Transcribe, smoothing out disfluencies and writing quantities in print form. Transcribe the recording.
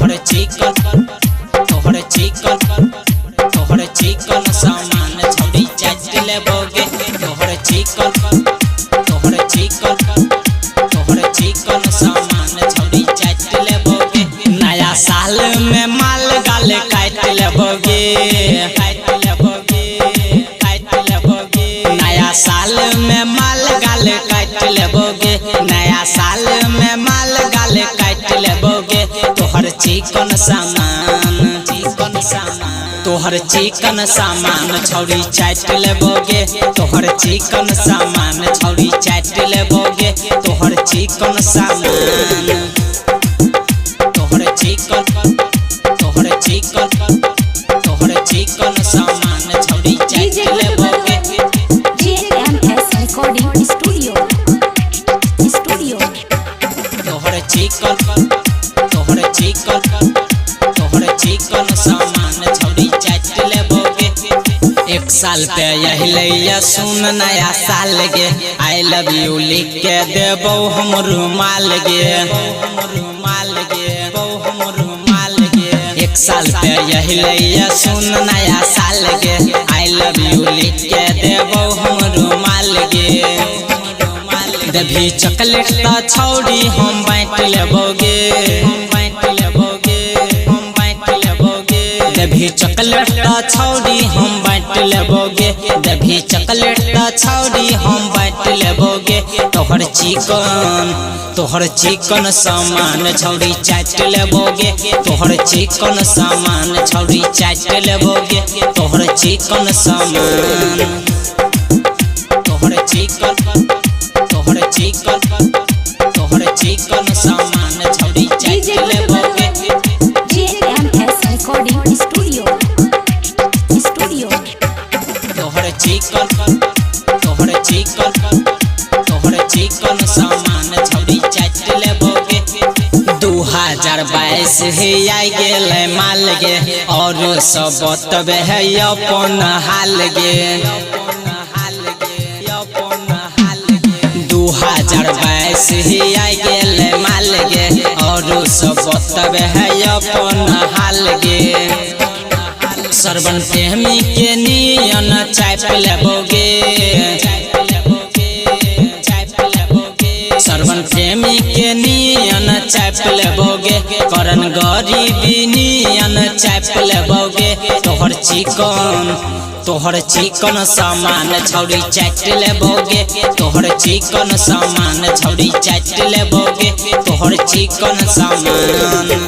तोहर चिकन, तोहर चिकन, तोहर चिकन सामान छौड़ी चाट लेबोगे। तोहर चिकन, तोहर चिकन, तोहर चिकन सामान छौड़ी चाट लेबोगे। नया साल में माल गाल काट लेबोगे, काट लेबोगे, काट लेबोगे। नया साल में माल गाल काट लेबोगे, नया साल में माल गाल काट लेबोगे। तोहर चिकन सामान, चिकन सामान, तोहर चिकन सामान छौड़ी चाट लेबोगे। तोहर चिकन सामान छौड़ी चाट लेबोगे। तोहर चिकन सामान, तोहर चिकन, तोहर चिकन, तोहर चिकन सामान छौड़ी चाट DJ लेबोगे। JMS Recording Studio. Studio. तोहर चिकन, तोहर चिकन, तोहर चिकन सामान छौड़ी चाट लेबोगे। एक साल पे अहलैया सुन नया साल गे, I love you लिख के देबो हम रुमाल गे, हम रुमाल गे, हम रुमाल गे। एक साल पे अहलैया सुन नया साल गे, I love you लिख के देबो हम रुमाल गे। देभी चॉकलेट त छौड़ी हम बाँट लेबोगे, हम बाँट लेबोगे, हम बाँट लेबोगे। देभी चॉकलेट त छौड़ी हम बाँट लेबोगे, देभी चॉकलेट त छौड़ी हम बाँट लेबोगे। तोहर चिकन, तोहर चिकन सामान छौड़ी चाट लेबोगे। तोहर चिकन सामान छौड़ी चाट लेबोगे। तोहर चिकन सामान, तोहर चिकन, तोहर चिकन, तोहर चिकन सामान छौड़ी चाट DJ लेबोगे। JMS Recording Studio. Studio. तोहर चिकन, तोहर चिकन, तोहर चिकन सामान छौड़ी चाट लेबोगे। 2022 हे आई गेल माल गे, और सब बतबे है अपन हाल गे। 2022 ही आई गेल माल गे, और सब बतबे है अपन हाल गे। सरवन प्रेमी के नियन चाय लेबोगे, सरवन प्रेमी के नियन चाय लेबोगे। करन गरीबी नियन चाय लेबोगे। तोहर चिकन, तोहर चिकन सामान छौड़ी चाट लेबोगे। तोहर चिकन सामान छौड़ी चाट लेबोगे। तोहर चिकन सामान।